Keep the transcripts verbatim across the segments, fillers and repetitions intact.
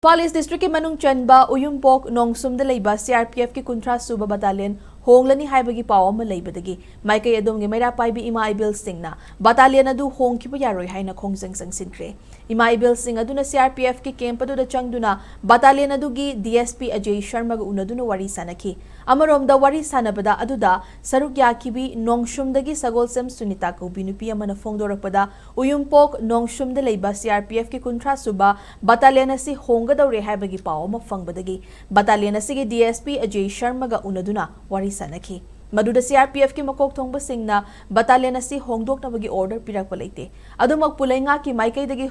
ꯏꯝꯐꯥꯜ ꯏꯁ ꯗꯤꯁꯇ꯭ꯔꯤꯛꯀꯤ ꯃꯅꯨꯡ ꯆꯟꯕ ꯎꯌꯨꯝꯄꯣꯛ ꯅꯣꯡꯁꯨꯝꯗ ꯂꯩꯕ ꯁꯤ ꯑꯥꯔ ꯄꯤ ꯑꯦꯐꯀꯤ ꯀꯨꯟꯊ꯭ꯔꯥ ꯁꯨꯕ ꯕꯇꯥꯂꯤꯌꯟ ꯍꯣꯡꯂꯅꯤ ꯍꯥꯏꯕꯒꯤ ꯄꯥꯎ ꯑꯃ ꯂꯩꯕꯗꯒꯤ ꯃꯥꯏꯀꯩ ꯑꯗꯣꯝꯒꯤ ꯃꯩꯔꯥ ꯄꯥꯏꯕꯤ ꯏꯃꯥ ꯏꯕꯦꯜꯁꯤꯡꯅ ꯕꯇꯥꯂꯤꯌꯟ ꯑꯗꯨ ꯍꯣꯡꯈꯤꯕ ꯌꯥꯔꯣꯏ ꯍꯥꯏꯅ ꯈꯣꯡꯖꯪ ꯆꯪꯁꯤꯟꯈ꯭ꯔꯦ꯫ ꯏꯃꯥ ꯏꯕꯦꯜꯁꯤꯡ ꯑꯗꯨꯅ ꯁꯤ ꯑꯥꯔ ꯄꯤ ꯑꯦꯐꯀꯤ ꯀꯦꯝꯞ ꯑꯗꯨꯗ ꯆꯪꯗꯨꯅ ꯕꯇꯥꯂꯤꯌꯟ ꯑꯗꯨꯒꯤ ꯗꯤ ꯑꯦꯁ ꯄꯤ ꯑꯖꯌ ꯁꯔꯃꯒ ꯎꯅꯗꯨꯅ ꯋꯥꯔꯤ ꯁꯥꯅꯈꯤ꯫ ꯑꯃꯔꯣꯝꯗ ꯋꯥꯔꯤ ꯁꯥꯅꯕꯗ ꯑꯗꯨꯗ ꯁꯔꯨꯛ ꯌꯥꯈꯤꯕꯤ ꯅꯣꯡꯁꯨꯝꯗꯒꯤ ꯁꯒꯣꯜꯁꯦꯝ ꯁꯨꯅꯤꯇꯥ ꯀꯧꯕꯤ ꯅꯨꯄꯤ ꯑꯃꯅ ꯐꯣꯡꯗꯣꯔꯛꯄꯗ ꯎꯌꯨꯝꯄꯣꯛ ꯅꯣꯡꯁꯨꯝꯗ ꯂꯩꯕ ꯁꯤ ꯑꯥꯔ ꯄꯤ ꯑꯦꯐꯀꯤ ꯀꯨꯟꯊ꯭ꯔꯥ ꯁꯨꯕ ꯕꯇꯥꯂꯤꯌꯟ ꯑꯁꯤ ꯍꯣꯡꯒꯗꯧꯔꯦ ꯍꯥꯏꯕꯒꯤ ꯄꯥꯎ ꯑꯃ ꯐꯪꯕꯗꯒꯤ ꯕꯇꯥꯂꯤꯌꯟ ꯑꯁꯤꯒꯤ ꯗꯤ ꯑꯦꯁ ꯄꯤ ꯑꯖꯌ ꯁꯔꯃꯒ ꯎꯅꯗꯨꯅ ꯋꯥꯔꯤ ꯁꯥꯅꯈꯤ꯫ ꯃꯗꯨꯗ ꯁꯤ ꯑꯥꯔ ꯄꯤ ꯑꯦꯐꯀꯤ ꯃꯀꯣꯛ ꯊꯣꯡꯕꯁꯤꯡꯅ ꯕꯇꯥꯂꯤꯌꯟ ꯑꯁꯤ ꯍꯣꯡꯗꯣꯛꯅꯕꯒꯤ ꯑꯣꯔꯗꯔ ꯄꯤꯔꯛꯄ ꯂꯩꯇꯦ꯫ ꯑꯗꯨꯃꯛꯄꯨ ꯂꯩꯉꯥꯛꯀꯤ ꯃꯥꯏꯀꯩꯗꯒꯤ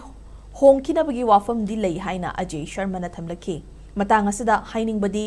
ꯍꯣꯡꯈꯤꯅꯕꯒꯤ ꯋꯥꯐꯝꯗꯤ ꯂꯩ ꯍꯥꯏꯅ ꯑꯖꯌ ꯁꯔꯃꯅ ꯊꯝꯂꯛꯈꯤ꯫ ꯃꯇꯥꯡ ꯑꯁꯤꯗ ꯍꯥꯏꯅꯤꯡꯕꯗꯤ,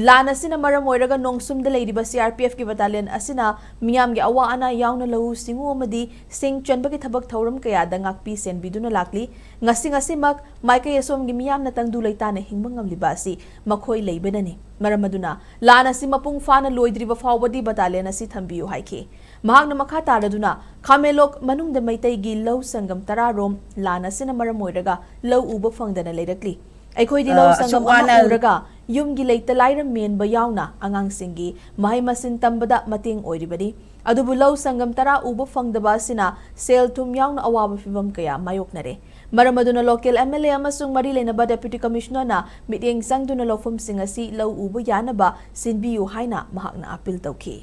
ꯂꯥꯟ ꯑꯁꯤꯅ ꯃꯔꯝ ꯑꯣꯏꯔꯒ ꯅꯣꯡꯁꯨꯝꯗ ꯂꯩꯔꯤꯕ ꯁꯤ ꯑꯥꯔ ꯄꯤ ꯑꯦꯐꯀꯤ ꯕꯇꯥꯂꯤꯌꯟ ꯑꯁꯤꯅ ꯃꯤꯌꯥꯝꯒꯤ ꯑꯋꯥ ꯑꯅꯥ ꯌꯥꯎꯅ ꯂꯧꯎ ꯁꯤꯡꯎ ꯑꯃꯗꯤ ꯁꯤꯡ ꯆꯟꯕꯒꯤ ꯊꯕꯛ ꯊꯧꯔꯝ ꯀꯌꯥꯗ ꯉꯥꯛꯄꯤ ꯁꯦꯟꯕꯤꯗꯨꯅ ꯂꯥꯛꯂꯤ꯫ ꯉꯁꯤ ꯉꯁꯤꯃꯛ ꯃꯥꯏꯀꯩ ꯑꯁꯣꯝꯒꯤ ꯃꯤꯌꯥꯝꯅ ꯇꯪꯗꯨ ꯂꯩꯇꯥꯅ ꯍꯤꯡꯕ ꯉꯝꯂꯤꯕ ꯑꯁꯤ ꯃꯈꯣꯏ ꯂꯩꯕꯅꯅꯤ꯫ ꯃꯔꯝ ꯑꯗꯨꯅ ꯂꯥꯟ ꯑꯁꯤ ꯃꯄꯨꯡ ꯐꯥꯅ ꯂꯣꯏꯗ꯭ꯔꯤꯕ ꯐꯥꯎꯕꯗꯤ ꯕꯇꯥꯂꯤꯌꯟ ꯑꯁꯤ ꯊꯝꯕꯤꯌꯨ ꯍꯥꯏꯈꯤ꯫ ꯃꯍꯥꯛꯅ ꯃꯈꯥ ꯇꯥꯔꯗꯨꯅ ꯈꯥꯃꯦꯟꯂꯣꯛ ꯃꯅꯨꯡꯗ ꯃꯩꯇꯩꯒꯤ ꯂꯧ ꯁꯪꯒꯝ ꯇꯔꯥ ꯔꯣꯝ ꯂꯥꯟ ꯑꯁꯤꯅ ꯃꯔꯝ ꯑꯣꯏꯔꯒ ꯂꯧ ꯎꯕ ꯐꯪꯗꯅ ꯂꯩꯔꯛꯂꯤ꯫ ꯑꯩꯈꯣꯏꯗꯤ ꯂꯧ ꯑ, ꯁꯪꯒꯝ ꯑꯁꯨꯛ ꯑꯃ ꯋꯥꯅ ꯎꯔꯒ ꯌꯨꯝꯒꯤ ꯂꯩꯇ ꯂꯥꯏꯔ ꯃꯦꯟꯕ ꯌꯥꯎꯅ ꯑꯉꯥꯡꯁꯤꯡꯒꯤ ꯃꯍꯩ ꯃꯁꯤꯡ ꯇꯝꯕꯗ ꯃꯇꯦꯡ ꯑꯣꯏꯔꯤꯕꯅꯤ꯫ ꯑꯗꯨꯕꯨ ꯂꯧ ꯁꯪꯒꯝ ꯇꯔꯥ ꯎꯕ ꯐꯪꯗꯕ ꯑꯁꯤꯅ ꯁꯦꯜ ꯊꯨꯝ ꯌꯥꯎꯅ ꯑꯋꯥꯕ ꯐꯤꯚꯝ ꯀꯌꯥ ꯃꯥꯌꯣꯛꯅꯔꯦ꯫ ꯃꯔꯝ ꯑꯗꯨꯅ ꯂꯣꯀꯦꯜ ꯑꯦꯝ ꯑꯦꯜ ꯑꯦ ꯑꯃꯁꯨꯡ ꯃꯔꯤ ꯂꯩꯅꯕ ꯗꯦꯄ꯭ꯌꯨꯇꯤ ꯀꯃꯤꯁꯅꯔꯅ ꯃꯤꯠꯌꯦꯡ ꯆꯪꯗꯨꯅ ꯂꯧꯐꯝꯁꯤꯡ ꯑꯁꯤ ꯂꯧ ꯎꯕ ꯌꯥꯅꯕ ꯁꯤꯟꯕꯤꯌꯨ ꯍꯥꯏꯅ ꯃꯍꯥꯛꯅ ꯑꯄꯤꯜ ꯇꯧꯈꯤ꯫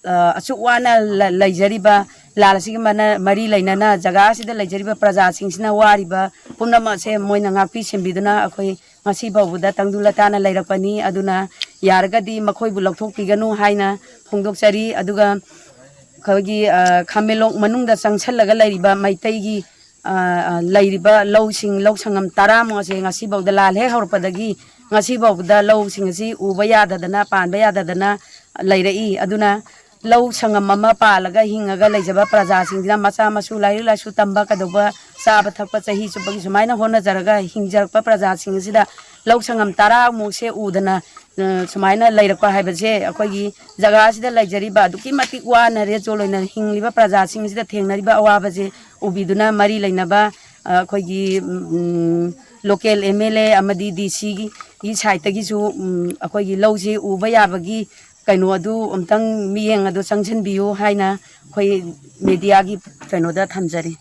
ꯑ, ꯑꯁꯨꯛ ꯋꯥꯅ ꯂ-, ꯂꯩꯖꯔꯤꯕ, ꯂꯥꯟ ꯑꯁꯤꯒꯤ ꯃꯅ-, ꯃꯔꯤ ꯂꯩꯅꯅ ꯖꯒꯥ ꯑꯁꯤꯗ ꯂꯩꯖꯔꯤꯕ ꯄ꯭ꯔꯖꯥꯁꯤꯡꯁꯤꯅ ꯋꯥꯔꯤꯕ ꯄꯨꯝꯅꯃꯛ ꯑꯁꯦ ꯃꯣꯏꯅ ꯉꯥꯛꯄꯤ ꯁꯦꯟꯕꯤꯗꯨꯅ ꯑꯩꯈꯣꯏ ꯉꯁꯤ ꯐꯥꯎꯕꯗ ꯇꯪꯗꯨ ꯂꯇꯥꯅ ꯂꯩꯔꯛꯄꯅꯤ꯫ ꯑꯗꯨꯅ ꯌꯥꯔꯒꯗꯤ ꯃꯈꯣꯏꯕꯨ ꯂꯧꯊꯣꯛꯄꯤꯒꯅꯨ ꯍꯥꯏꯅ ꯐꯣꯡꯗꯣꯛꯆꯔꯤ꯫ ꯑꯗꯨꯒ ꯑꯩꯈꯣꯏꯒꯤ, ꯑ, ꯈꯥꯃꯦꯟꯂꯣꯛ ꯃꯅꯨꯡꯗ ꯆꯪꯁꯜꯂꯒ ꯂꯩꯔꯤꯕ ꯃꯩꯇꯩꯒꯤ, ꯑ, ꯑ, ꯂꯩꯔꯤꯕ ꯂꯧꯁꯤꯡ, ꯂꯧ ꯁꯪꯉꯝ ꯇꯔꯥꯃꯨꯛ ꯑꯁꯦ ꯉꯁꯤꯐꯥꯎꯗ, ꯂꯥꯟ ꯍꯦꯛ ꯍꯧꯔꯛꯄꯗꯒꯤ ꯉꯁꯤꯐꯥꯎꯕꯗ ꯂꯧꯁꯤꯡ ꯑꯁꯤ ꯎꯕ ꯌꯥꯗꯗꯅ, ꯄꯥꯟꯕ ꯌꯥꯗꯗꯅ ꯂꯩꯔꯛꯏ꯫ ꯑꯗꯨꯅ ꯂꯧ ꯁꯪꯉꯝ ꯑꯃ ꯄꯥꯜꯂꯒ ꯍꯤꯡꯉꯒ ꯂꯩꯖꯕ ꯄ꯭ꯔꯖꯥꯁꯤꯡꯁꯤꯅ ꯃꯆꯥ ꯃꯁꯨ ꯂꯥꯏꯔꯤꯛ ꯂꯥꯏꯁꯨ ꯇꯝꯕ ꯀꯩꯗꯧꯕ, ꯆꯥꯕ ꯊꯛꯄ ꯆꯍꯤ ꯆꯨꯞꯄꯒꯤ ꯁꯨꯃꯥꯏꯅ ꯍꯣꯠꯅꯖꯔꯒ ꯍꯤꯡꯖꯔꯛꯄ ꯄ꯭ꯔꯖꯥꯁꯤꯡ ꯑꯁꯤꯗ ꯂꯧ ꯁꯪꯉꯝ ꯇꯔꯥꯃꯨꯛꯁꯦ ꯎꯗꯅ, ꯑ, ꯁꯨꯃꯥꯏꯅ ꯂꯩꯔꯛꯄ ꯍꯥꯏꯕꯁꯦ ꯑꯩꯈꯣꯏꯒꯤ ꯖꯒꯥ ꯑꯁꯤꯗ ꯂꯩꯖꯔꯤꯕ ꯑꯗꯨꯛꯀꯤ ꯃꯇꯤꯛ ꯋꯥꯅ ꯔꯦꯆꯣꯜ ꯑꯣꯏꯅ ꯍꯤꯡꯂꯤꯕ ꯄ꯭ꯔꯖꯥꯁꯤꯡꯁꯤꯗ ꯊꯦꯡꯅꯔꯤꯕ ꯑꯋꯥꯕꯁꯦ ꯎꯕꯤꯗꯨꯅ ꯃꯔꯤ ꯂꯩꯅꯕ, ꯑꯩꯈꯣꯏꯒꯤ ꯂꯣꯀꯦꯜ ꯑꯦꯝ ꯑꯦꯜ ꯑꯦ ꯑꯃꯗꯤ ꯗꯤ ꯁꯤꯒꯤ ꯁꯥꯏꯠꯇꯒꯤꯁꯨ ꯑꯩꯈꯣꯏꯒꯤ ꯂꯧꯁꯤ ꯎꯕ ꯌꯥꯕꯒꯤ ꯀꯩꯅꯣ ꯑꯗꯨ ꯑꯝꯇꯪ ꯃꯤꯠꯌꯦꯡ ꯑꯗꯨ ꯆꯪꯁꯤꯟꯕꯤꯌꯨ ꯍꯥꯏꯅ ꯑꯩꯈꯣꯏ ꯃꯦꯗꯤꯌꯥꯒꯤ ꯀꯩꯅꯣꯗ ꯊꯝꯖꯔꯤ꯫